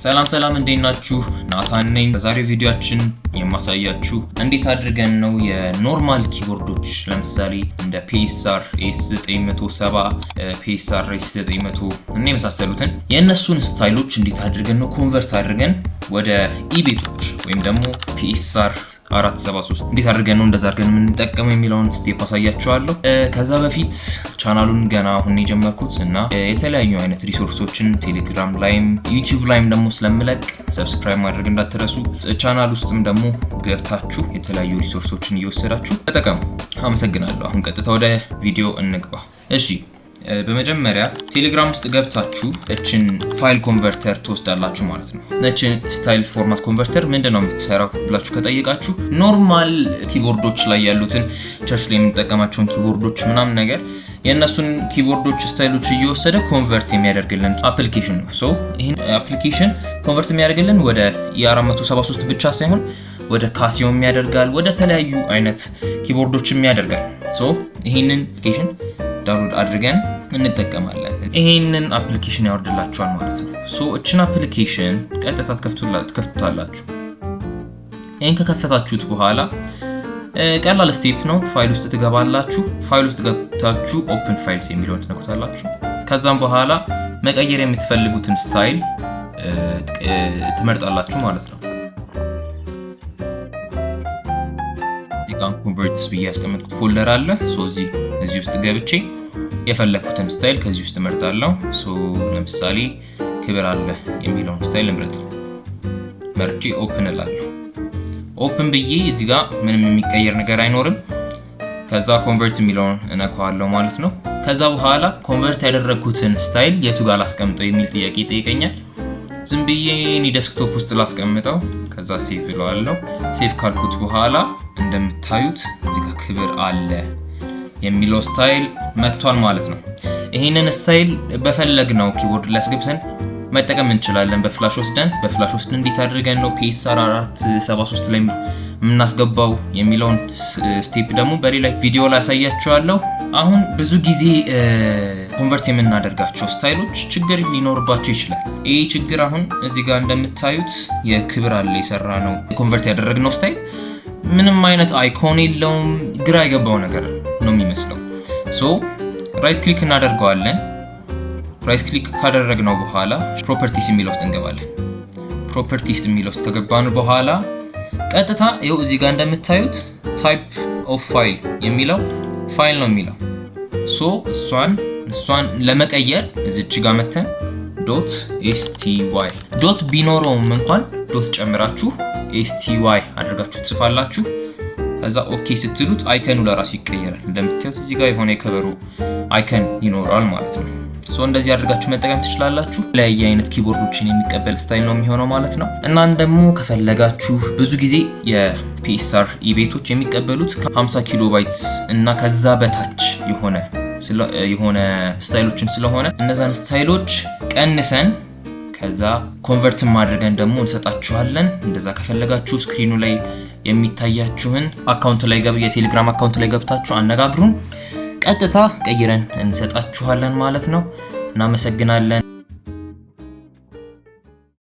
ሰላም ሰላም፣ እንዴት ናችሁ? ናታን ነኝ። በዛሬው ቪዲዮአችን የማሳያችሁ እንዴት አድርገን ነው የ normal keyboard ኦች፣ ለምሳሌ እንደ PSR S970፣ PSR S900 እና የመሳሰሉትን የእነሱን style ኦች እንዴት አድርገን ነው convert አድርገን ወደ Ebet ኦች ወይም ደግሞ PSR 473 እንዴት አድርገን ነው እንደዛ አድርገን የምንጠቀመው የሚለውን step አሳያችኋለሁ። ከዛ በፊት ቻናሉን ገና አሁን የጀመርኩት እና የተለያዩ አይነት resource ኦችን ቴሌግራም ላይም ዩቲዩብ ላይም ደግሞ ስለምለቅ subscribe ማድረግ እንዳትረሱ። ቻናል ውስጥም ደግሞ ገብታችሁ የተለያዩ resource ኦችን እየወሰዳችሁ ተጠቀሙ። አመሰግናለሁ። አሁን ቀጥታ ወደ ቪዲዮ እንግባ። እሺ፣ በመጀመሪያ ቴሌግራም ውስጥ ገብታችሁ እችን file converter ትወስዳላችሁ ማለት ነው። እችን style format converter ምንድን ነው የምትሰራው ብላችሁ ከጠየቃችሁ፣ normal keyboard ኦች ላይ ያሉትን፣ church ላይ የምንጠቀማቸውን keyboard ኦች ምናምን ነገር፣ የእነሱን keyboard ኦች style ኦች እየወሰደ convert የሚያደርግልን application ነው። So ይህን application convert የሚያደርግልን ወደ የ473 ብቻ ሳይሆን ወደ Casio ም ያደርጋል፣ ወደ ተለያዩ አይነት keyboard ኦችም ያደርጋል። So ይህንን application download አድርገን እንጠቀማለን። ይሄንን application ያወርድላችኋል ማለት ነው። So እችን application ቀጥታ ትከፍቱታላችሁ። ይህን ከከፈታችሁት በኋላ ቀላል step ነው። ፋይል ውስጥ ትገባላችሁ። ፋይል ውስጥ ገብታችሁ open files የሚለውን ትነኩታላችሁ። ከዛም በኋላ መቀየር የምትፈልጉትን style ትመርጣላችሁ ማለት ነው። እዚህ ጋር converts ብዬ ያስቀመጥኩት folder አለ። እዚህ ውስጥ ገብቼ የፈለግኩትን style ከዚህ ውስጥ እመርጣለሁ። So ለምሳሌ ክብር አለ የሚለውን style ልምረጥ። መርጬ open እላለሁ። Open ብዬ እዚህ ጋር ምንም የሚቀየር ነገር አይኖርም። ከዛ convert የሚለውን እነካዋለሁ ማለት ነው። ከዛ በኋላ convert ያደረግኩትን style የቱ ጋር ላስቀምጠው የሚል ጥያቄ ይጠይቀኛል። ዝም ብዬ እኔ desktop ውስጥ ላስቀምጠው። ከዛ save እለዋለሁ። Save ካልኩት በኋላ እንደምታዩት እዚህ ጋር ክብር አለ የሚለው style መጥቷል ማለት ነው። ይሄንን style በፈለግነው keyboard ላይ አስገብተን መጠቀም እንችላለን። በ flash ወስደን እንዴት አድርገን ነው PSR 473 ላይ የምናስገባው የሚለውን step ደግሞ በሌላ ቪዲዮ ላይ አሳያችኋለሁ። አሁን ብዙ ጊዜ convert የምናደርጋቸው style ኦች ችግር ሊኖርባቸው ይችላል። ይህ ችግር አሁን እዚህ ጋር እንደምታዩት የክብር አለ የሰራነው፣ convert ያደረግነው style ምንም አይነት icon የለውም። ግራ የገባው ነገር ነው የሚመስለው። So right click እናደርገዋለን። Right click ካደረግነው በኋላ properties የሚለው ውስጥ እንገባለን። Properties የሚለው ውስጥ ከገባን በኋላ ቀጥታ ይኸው እዚህ ጋር እንደምታዩት type of file የሚለው ፋይል ነው የሚለው። So እሷን ለመቀየር እዚች ጋር መተን .sty፣ dot ቢኖረውም እንኳን dot ጨምራችሁ sty አድርጋችሁ ትጽፋላችሁ። ከዛ okay ስትሉት icon ኑ ለራሱ ይቀየራል። እንደምታዩት እዚህ ጋር የሆነ የከበሮ icon ይኖራል ማለት ነው። So እንደዚህ አድርጋችሁ መጠቀም ትችላላችሁ። የተለያየ አይነት keyboard ኦችን የሚቀበል style ነው የሚሆነው ማለት ነው። እናም ደግሞ ከፈለጋችሁ፣ ብዙ ጊዜ የ PSR Ebet ኦች የሚቀበሉት ከ50 ኪሎ ባይትስ እና ከዛ በታች የሆነ style ኦችን ስለሆነ እነዛን style ኦች ቀንሰን ከዛ convert ም አድርገን ደግሞ እንሰጣችኋለን። እንደዛ ከፈለጋችሁ screen ኑ ላይ የሚታያችሁን account ላይ፣ የቴሌግራም account ላይ ገብታችሁ አነጋግሩን። ቀጥታ ቀይረን እንሰጣችኋለን ማለት ነው። እናመሰግናለን።